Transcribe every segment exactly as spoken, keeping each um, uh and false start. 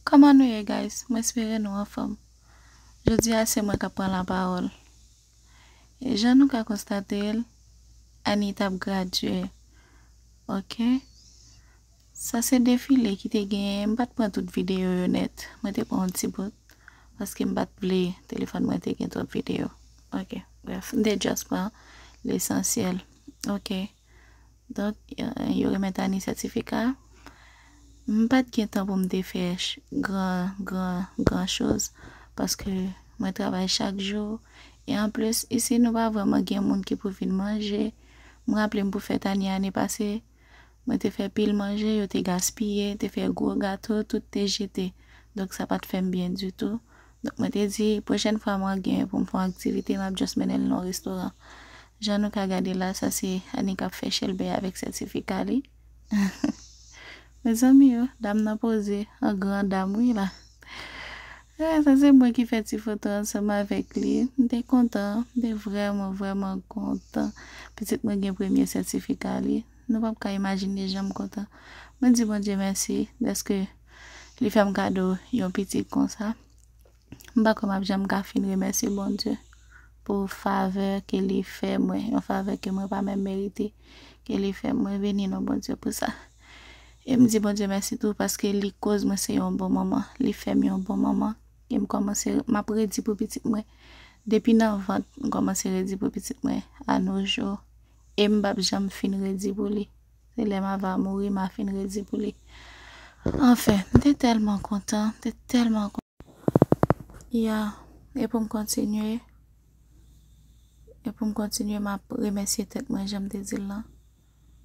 Kòman nou ye, guys? Mwen espere nou anfòm. Jodi a, se mwen k ap pran lapawòl. E jan nou ka konstate l, Annie t ap gradye. Ok? Sa se defile ki te genyen. M pa t pran tout videyo yo nèt. Mwen te pran yon ti bout. Paske m pa t vle telefòn mwen te gen twòp videyo. Ok. Brèf, m te just pran lesansyèl. Ok. Donk, yo remèt Annie sètifika. M pa t gen tan pou m te fè gran, gran, gran choz, paske mwen travay chak jou. E anplis, isi nou pa vrèman gen moun ki pou vin manje. M raple m pou fèt Annie ane pase, mwen te fè pil manje, yo te gaspiye, te fè gwo gato, tout te jete. Donk, sa pa t fè m byen ditou. Donk, mwen te di, pwochèn fwa mwen gen pou m fè yon aktivite, m ap just mennen l nan yon restoran. Jan nou ka gade la, sa se Annie k ap fè chèlbè avèk sètifika li. Mezanmi yo, dam nan poze, an gran dam wi la. Eh, sa se mwen ki fè ti foto ansanm avèk li. M te kontan, m te vrèman, vrèman kontan. Pitit mwen gen premye sètifika li. Nou p ap ka imajine jan m kontan. Mwen di Bondye mèsi dèske li fè m kado yon pitit konsa. M pa kwè m ap janm ka fin remèsye Bondye pou favè ke li fè mwen, yon favè ke mwen pa menm merite, ke li fè mwen. Beni non Bondye pou sa. E m di Bondye mèsi tou paske li koz mwen se yon bon manman, li fè m yon bon manman. E m kòmanse, m ap redi pou pitit mwen. Depi nan vant, m kòmanse redi pou pitit mwen. A nos jours, e m p ap janm fin redi pou li. Se lè m ava mouri, m a fin redi pou li. Anfen, m te tèlman kontan, m te tèlman kontan. Ya, e pou m kontinye, e pou m kontinye, m ap remèsye tèt mwen, jan m te di l lan.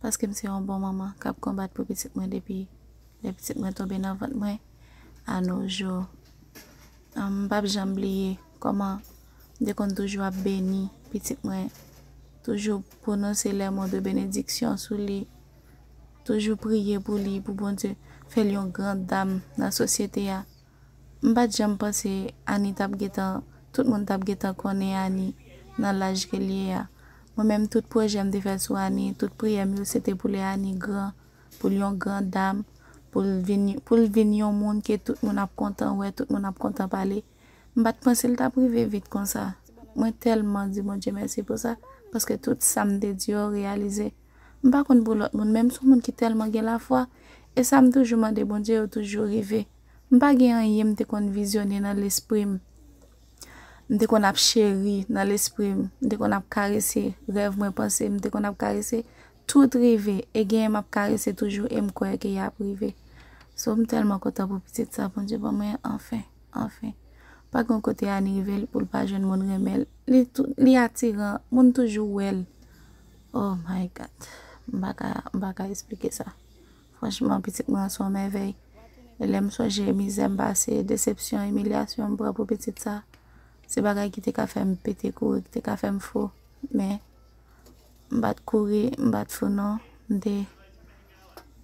Paske m se yon bon manman k ap konbat pou pitit mwen depi lè pitit mwen tonbe nan vant mwen, a nos jours. M p ap janm bliye kòman m te konn toujou ap beni pitit mwen, toujou pwononse les mots de bénédiction sou li, toujou priye pou li, pou Bondye fè l yon gran dam nan sosyete a. M pa t janm panse Annie t ap gentan, tout moun t ap gentan konnen Annie nan laj ke l ye a. Mwen menm, tout pwojè m te fè sou Annie, tout priyè m yo, se te pou lè Annie gran, pou l yon gran dam, pou l vin, pou l vin yon moun ke tout moun ap kontan wè, tout moun ap kontan pale. M pa t panse l t ap rive vit konsa. Mwen tèlman di Bondye mèsi pou sa, paske tout sa m te di yo reyalize. M pa konn pou lòt moun, men m se yon moun ki tèlman gen lafwa, e sa m toujou mande Bondye yo toujou rive. M pa gen anyen m te konn vizyone nan lespri m. M te konn ap cheri nan lespri m. M te konn ap karese rèv mwen, panse m te konn ap karese. Tout rive, e genyen m ap karese toujou e m kwè ke y ap rive. So, m tèlman kontan pou pitit sa Bondye ban mwen, anfen, anfen. Pa gen yon kote Annie rive l pou l pa jwenn moun renmen l. Li tou, li atiran, moun toujou wè l. Oh my God. M pa ka, m pa ka esplike sa. Franchman, pitit mwen an se yon mèvèy. E lè m sonje mizè m pase, desepsyon, imilyasyon m pran pou pitit sa, se bagay ki te ka fè m pete kouri, ki te ka fè m fou. Men, m pa t kouri, m pa t fou non. M te,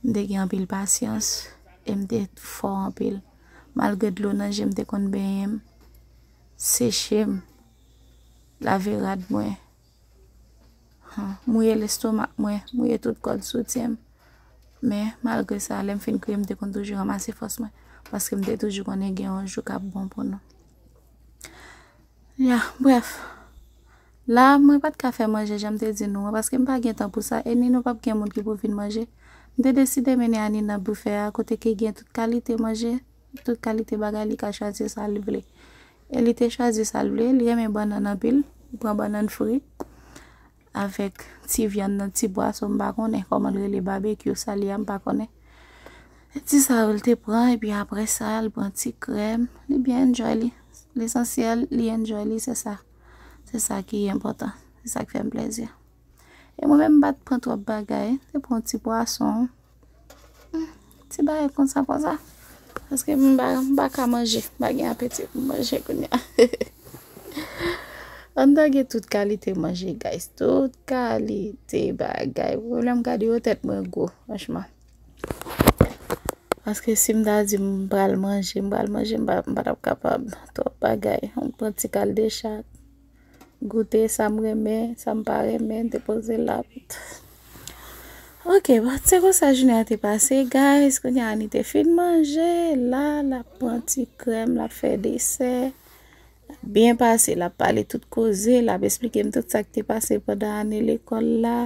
m te gen anpil pasyans e m te fò anpil. Malgre dlo nan je m te konn benyen m, seche m, lave rad mwen, mouye lestomak mwen, mouye tout kòd soutyen m. Men, malgre sa, lè m fin kriye, m te konn toujou ranmase fòs mwen, paske m te toujou konnen gen yon jou k ap bon pou nou. Ya, brèf. La, mwen pa t ka fè manje, jan m te di nou an, paske m pa gen tan pou sa, e ni nou p ap gen moun ki pou vin manje. M te deside mennen Annie nan bifè a, kote ke gen tout kalite manje, tout kalite bagay, li ka chwazi sa l vle. E li te chwazi sa l vle, li renmen bannann anpil, li pran bannann fri avèk ti vyann nan, ti bwason, m pa konnen kòman l rele, babekyou, sa li a, m pa konnen. E ti sa yo l te pran, epi apre sa, l pran ti krèm, li byen enjoy li. Lesansyèl, li enjoy li, se sa. Se sa ki enpòtan. Se sa k fè m plezi. E mwen menm, m pa t pran twòp bagay, m te pran ti pwason, ti bagay konsa, konsa. Paske m pa, m pa ka manje, m pa gen apeti pou manje kounye a. Anndan gen tout kalite manje, guys. Tout kalite bagay. Pou lè m gade yo, tèt mwen gwo, franchman. Paske si m ta di m pral manje, m pral manje, m pa, m pa t ap kapab. Twòp bagay. M pran ti kal de chat. Goute sa m renmen, sa m pa renmen, depoze la. Ok, bon, se konsa jounen an te pase, guys. Kounye a Annie te fin manje, la, l ap pran ti krèm, l ap fè desè. L ap byen pase, l ap pale tout koze, l ap esplike m tout sa k te pase pandan ane lekòl la,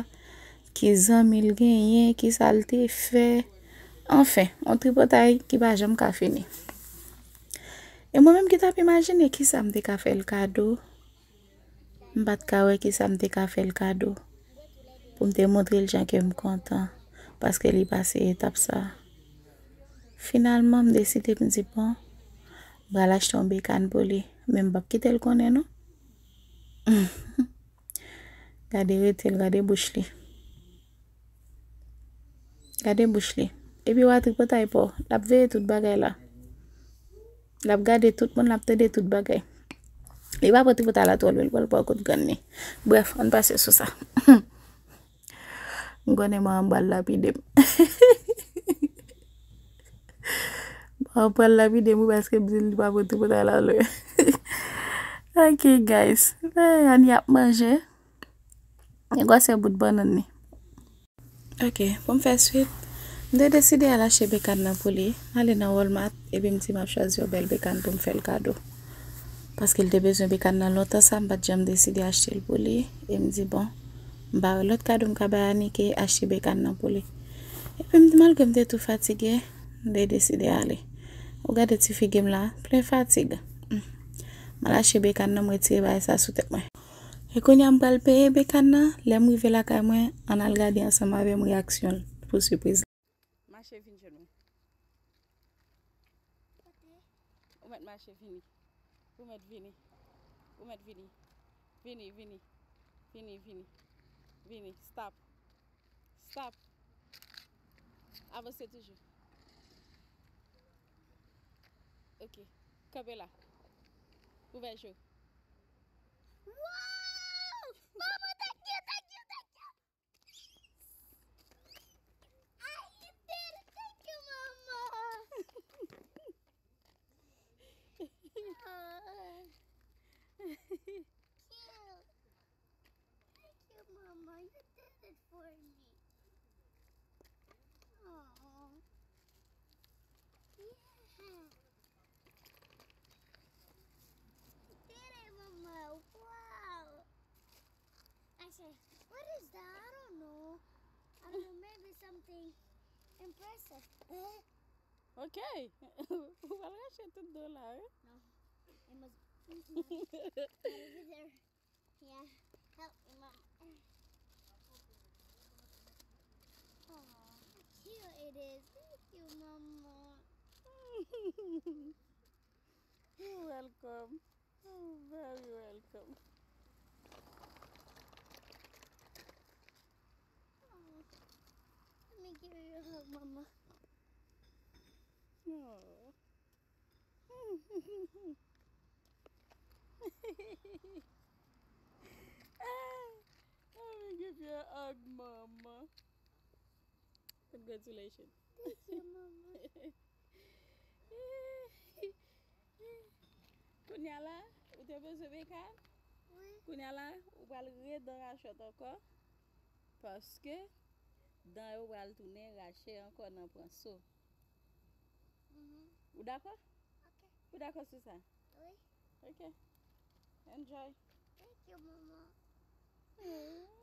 ki zanmi l genyen, ki sa l te fè. Anfen, yon tripotay ki pa janm ka fini. E mwen menm ki t ap imajine ki sa m te ka fè l kado, m pa t ka wè ki sa m te ka fè l kado pou m te montre l jan ke m kontan paske li pase etap sa a. Finalman, m deside, m di, bon, m pral achte yon bekàn pou li, men m p ap kite l konnen non. Gade rete l, gade bouch li. Gade bouch li. Epi w a tripotay pa w, l ap veye tout bagay la. L ap gade tout moun, l ap tande tout bagay. Li pa pran tripotay la twò lwen, li pral pran kout grann li. Brèf, ann pase sou sa. M konnen manman m pral lapide m. Manman m pral lapide m wi paske m di l li pa pran tripotay la lwen. Ok, guys. Annie ap manje. Gen gwosè bout bannann li. Ok, pou m fè swit, m te deside al achte bekàn nan pou li. M ale nan Walmart, epi m di m ap chwazi yon bèl bekàn pou m fè l kado. Paske l te bezwen bekàn nan lontan sa, m pa t janm deside achte l pou li. E m di, bon, m pa wè lòt kado m ka bay Annie ke achte bekàn nan pou li. Epi m di, malgre m te tou fatige, m te deside ale. Ou gade ti figi m la, plen fatig. Hmm. M al achte bekàn nan, m retire bagay sa sou tèt mwen. E kounye a m pral peye bekàn nan. Lè m rive lakay mwen, ann al gade ansanm avè m reyaksyon l pou sipriz la. Mache vin jwenn mwen. Ou mèt mache vini. Ou mèt vini. Ou mèt vini. Vini, vini. Vini, vini. Vini. Stop. Stop. Avanse toujou. Ok. Kanpe la. Ouvè je w. Wow! Mama, thank you, thank you, thank you. Ah, you did it. Thank you, Mama. Ah. Cute. Thank you, Mama. You did it for me. Aw. Yeah. You did it, Mama. Wow. I said, what is that? I don't know. I don't know. Maybe something impressive. Eh? Ok. Ou pral rache tout do la, wi. No. It must. Over there. Yeah. Help me, Mama. Oh, how cute it is. Thank you, Mama. You're welcome. You're very welcome. Oh, let me give you a hug, Mama. Oh. Let me give you a hug, Mama. Congratulations. Thank you, Mama. Kounye a la, ou te bezwen bekàn? Wi. Kounye a la, ou pral ret dan rachèt ankò. Paske dan yo pral tounen rache ankò nan pran so. Mhm. Ou dakò? Ok. Ou dakò sou sa? Wi. Ok. Enjoy. Thank you, Mama. Mm.